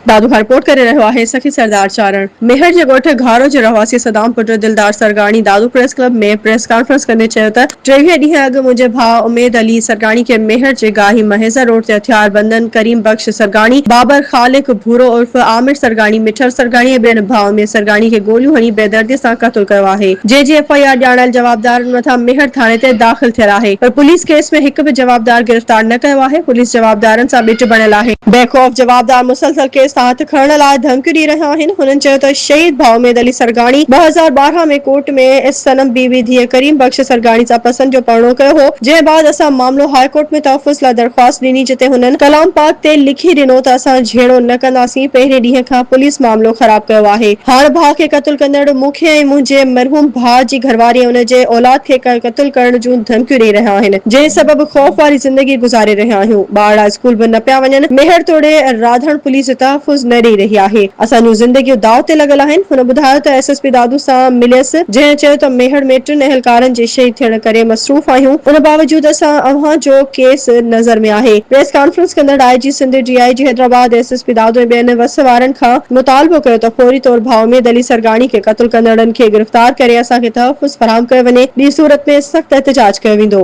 دادو کان رپورٽ ڪري رهيو آهي سخي سردار چارڻ. ميهڙ جي ڳوٺ گهارو جي رهواسي صدام پٽ Dildar Sargani Dadu press club ۾ press conference ڪندي چيو ته 23 ڏينهن اڳ منهنجي ڀاء اميد علي سرگاڻي کي ميهڙ جي گاهي مهيسر روڊ تي هٿيار بندن ڪريم بخش سرگاڻي، بابر خالق ڀورو عرف عامر سرگاڻي، مٺل سرگاڻي ۽ ٻين ڀاء اميد سرگاڻي کي گوليون هڻي بيدردي سان قتل ڪيو آهي جنهن جي ايف I R ڄاڻايل جوابدارن مٿان ميهڙ ٿاڻي تي داخل ٿيل آهي پر پوليس ڪيس ۾ هڪ به جوابدار گرفتار نه ڪيو آهي پوليس جوابدارن سان ٻٽ بڻيل آهي. بي خوف جوابدار مسلسل ڪيس تان هٿ کڻڻ لاء ڌمڪيون ڏئي رهيا آهن. هنن چيو ته شهيد ڀاء اميد علي سرگاڻي 2012 ۾ ڪورٽ ۾ صنم بي بي ڌيء ڪريم بخش سرگاڻي سان پسند جو پرڻو ڪيو هو جنهن بعد اسان معاملو هاء ڪورٽ ۾ تحفظ لاء درخواست ڏني جتي هنن ڪلام پاڪ تي لکي ڏنو ته اسان جهيڙو نه ڪنداسين پهرين ڏينهن کان پوليس معاملو خراب ڪيو آهي هاڻ ڀاء کي قتل ڪندڙ مون کي ۽ منهنجي مرحوم ڀاء جي گهرواري ۽ ان جي اولاد کي قتل ڪرڻ جون ڌمڪيون ڏئي رهيا آهن جنهن سبب خوف واري زندگي گذاري رهيا آهيون. ٻارڙا اسڪول به نه پيا وڃن، ميهڙ توڙي راڌڻ پوليس تحفظ نه ڏئي رهي آهي، اسان جون زندگيون داء تي لڳل آهن، هن ٻڌايو ته ايس ايس پي دادو سان مليس، جنهن چيو ته ميهڙ ۾ ٽن اهلڪارن جي شهيد ٿيڻ ڪري مصروف آهيون، ان باوجود اسان اوهان جو ڪيس نظر ۾ آهي، پريس ڪانفرنس ڪندڙ I G Sindh, D I G Hyderabad, S S P Dadu ۽ ٻين وس وارن کان مطالبو ڪيو ته فوري طور ڀاء اميد علي سرگاڻي کي قتل ڪندڙن کي گرفتار ڪري اسان کي تحفظ فراهم ڪيو وڃي، ٻي صورت ۾ سخت احتجاج ڪيو ويندو.